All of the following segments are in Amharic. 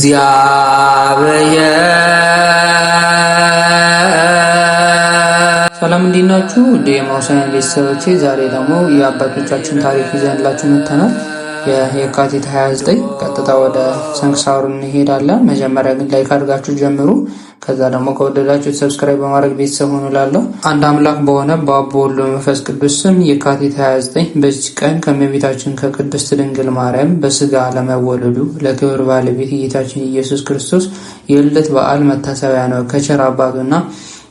እግዚአብሔር። ሰላም እንዴት ናችሁ? ውድ የማውሳያን ቤተሰቦቼ፣ ዛሬ ደግሞ የአባቶቻችን ታሪክ ይዘንላችሁ መጥተናል። የካቲት 29 ቀጥታ ወደ ስንክሳሩ እንሄዳለን። መጀመሪያ ግን like አድርጋችሁ ጀምሩ። ከዛ ደግሞ ከወደዳችሁ subscribe በማድረግ ቤተሰብ ሆኑ። እላለሁ። አንድ አምላክ በሆነ በአብ በወልድ በመንፈስ ቅዱስ ስም የካቲት 29 በዚች ቀን ከእመቤታችን ከቅድስት ድንግል ማርያም በስጋ ለመወለዱ ለክብር ባለቤት ጌታችን ኢየሱስ ክርስቶስ የልደት በዓል መታሰቢያ ነው። ከቸር አባቱና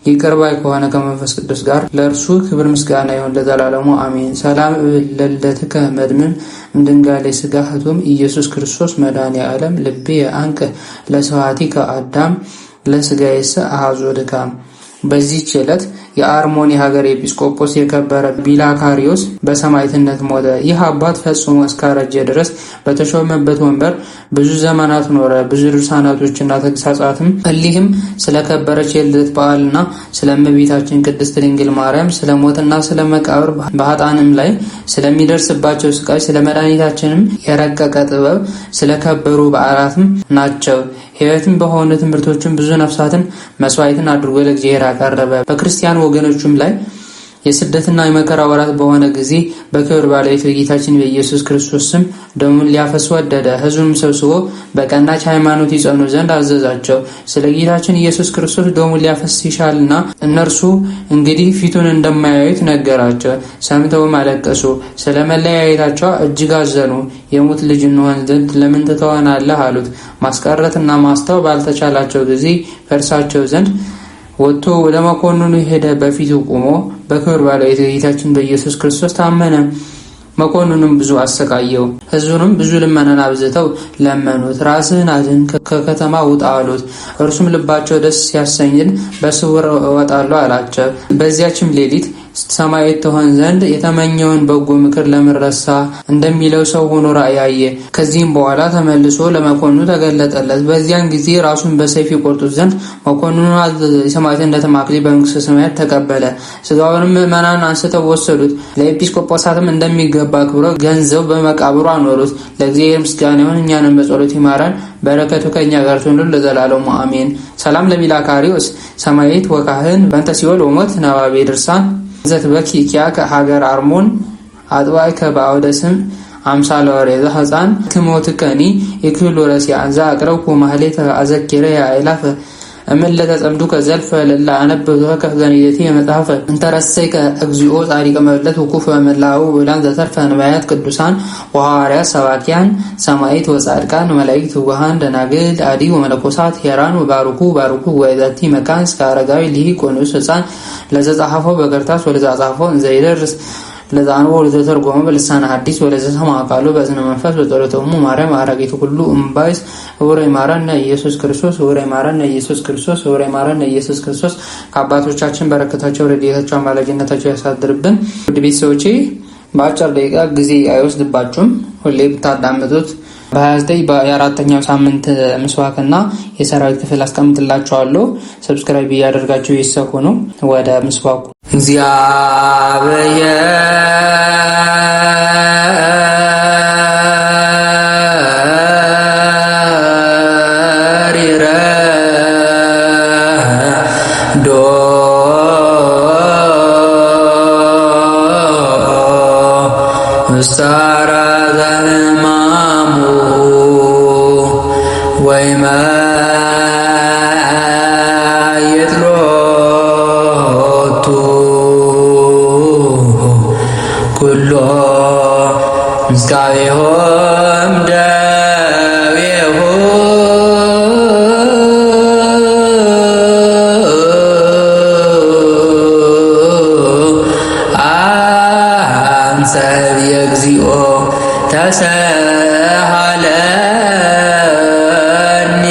ይቅር ባይ ከሆነ ከመንፈስ ቅዱስ ጋር ለእርሱ ክብር ምስጋና ይሁን ለዘላለሙ አሜን። ሰላም ለልደትከ መድምም እምድንጋሌ ስጋ ህቱም ኢየሱስ ክርስቶስ መድኃኔ ዓለም ልቤ አንቅ ለስብሐቲከ አዳም ለስጋዬሰ አሐዞ ድካም። በዚህች ዕለት የአርሞኒ ሀገር ኤጲስቆጶስ የከበረ ቢላካሪዮስ በሰማዕትነት ሞተ። ይህ አባት ፈጽሞ እስካረጀ ድረስ በተሾመበት ወንበር ብዙ ዘመናት ኖረ። ብዙ ድርሳናቶችና ተግሳጻትም እሊህም ስለከበረች የልደት በዓልና ስለ እመቤታችን ቅድስት ድንግል ማርያም፣ ስለ ሞትና ስለ መቃብር፣ በኃጥአንም ላይ ስለሚደርስባቸው ስቃይ፣ ስለ መድኃኒታችንም የረቀቀ ጥበብ፣ ስለከበሩ በዓላትም ናቸው። ሕይወትም በሆኑ ትምህርቶችም ብዙ ነፍሳትን መስዋዕትን አድርጎ ለእግዚአብሔር አቀረበ። በክርስቲያን ወገኖቹም ላይ የስደትና የመከራ ወራት በሆነ ጊዜ በክብር ባለቤት በጌታችን በኢየሱስ ክርስቶስ ስም ደሙን ሊያፈስ ወደደ። ሕዝቡንም ሰብስቦ በቀናች ሃይማኖት ይጸኑ ዘንድ አዘዛቸው። ስለ ጌታችን ኢየሱስ ክርስቶስ ደሙን ሊያፈስ ይሻልና እነርሱ እንግዲህ ፊቱን እንደማያዩት ነገራቸው። ሰምተውም አለቀሱ። ስለ መለያየታቸው እጅግ አዘኑ። የሙት ልጅ እንሆን ዘንድ ለምን ትተወናለህ አሉት። ማስቀረትና ማስተው ባልተቻላቸው ጊዜ ከእርሳቸው ዘንድ ወጥቶ ወደ መኮንኑ ሄደ። በፊቱ ቆሞ በክብር ባለቤት ጌታችን በኢየሱስ ክርስቶስ ታመነ። መኮንኑም ብዙ አሰቃየው። ሕዝቡንም ብዙ ልመናን አብዝተው ለመኑት። ራስህን አድን፣ ከከተማ ውጣ አሉት። እርሱም ልባቸው ደስ ሲያሰኝን በስውር እወጣለሁ አላቸው። በዚያችም ሌሊት ሰማዕት ትሆን ዘንድ የተመኘውን በጎ ምክር ለምን ረሳ እንደሚለው ሰው ሆኖ ራእይ አየ። ከዚህም በኋላ ተመልሶ ለመኮንኑ ተገለጠለት። በዚያን ጊዜ ራሱን በሰይፍ ይቆርጡት ዘንድ መኮንኑ አዘዘ። የሰማዕትነትም አክሊል በመንግሥተ ሰማያት ተቀበለ። ስጋውንም ምዕመናን አንስተው ወሰዱት። ለኤጲስቆጶሳትም እንደሚገባ አክብረው ገንዘው በመቃብሩ አኖሩት። ለእግዚአብሔር ምስጋና ይሁን፣ እኛንም በጸሎት ይማረን፣ በረከቱ ከእኛ ጋር ትኑር ለዘላለሙ አሜን። ሰላም ለሚላካሪዎስ ሰማዕት ወካህን በእንተ ሲኦል ወሞት ነባቤ ድርሳን ዘትበኪ ኪያከ ሀገር አርሞን አጥባይከ በአውደ ስም አምሳለ ወሬዛ ህፃን ክሞትከኒ የክህሉ ረሲያ ዘአቅረብኩ ማህሌተ አዘኪረ ያእላፈ እምለ ተጸምዱከ ዘልፈ ለላ አነብብ ከፍ ዘኒደቲ መጽሐፈ እንተረሰይከ እግዚኦ ጻድቀ መበለት ውኩፍ በመላው ብላን ዘተርፈ ነቢያት ቅዱሳን ወሐዋርያት ሰባኪያን ሰማዕት ወጻድቃን መላእክት ትጉሃን ደናግል አዲ ወመነኮሳት ሄራን ባርኩ ባርኩ ወይዛቲ መካን እስከ አረጋዊ ልሂቅ ወንዑስ ህፃን ለዘጻሐፎ በከርታስ ወለዘጻሐፎ እንዘ ይደርስ ለዛንቦ ለዘተርጎመ በልሳነ ሐዲስ ወለዘሰማ ቃሉ በእዝነ መንፈስ በጸሎተ እሙ ማርያም አራቂቱ ኩሉ እምባይስ ኅቡረ ይማረነ ኢየሱስ ክርስቶስ ኅቡረ ይማረነ ኢየሱስ ክርስቶስ ኅቡረ ይማረነ ኢየሱስ ክርስቶስ። ከአባቶቻችን በረከታቸው ረድኤታቸው አማላጅነታቸው ያሳድርብን። ውድ ቤተሰቦቼ፣ በአጭር ደቂቃ ጊዜ አይወስድባችሁም። ሁሌ ብታዳምጡት በ29 የአራተኛው ሳምንት ምስዋክና የሰራዊት ክፍል አስቀምጥላችኋለሁ። Subscribe እያደርጋችሁ ይሰኩ ነው። ወደ ምስዋኩ። እግዚአብሔር። ይረዶ ዘህማሙ ወይመይጥሎቱ ኩሎ ምስካቤሆም ደዌሁ። አንሰ እግዚኦ ተሰሃለኒ።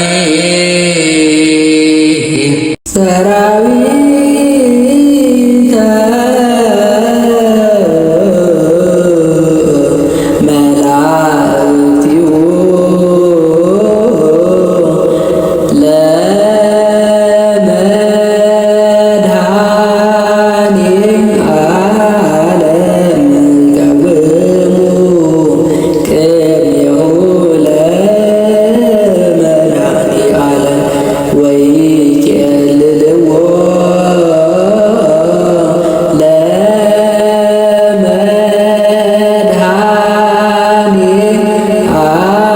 ሰራዊተ መላእክቲሁ ለመድኃኔ ዓለም ይቀውሙ። አ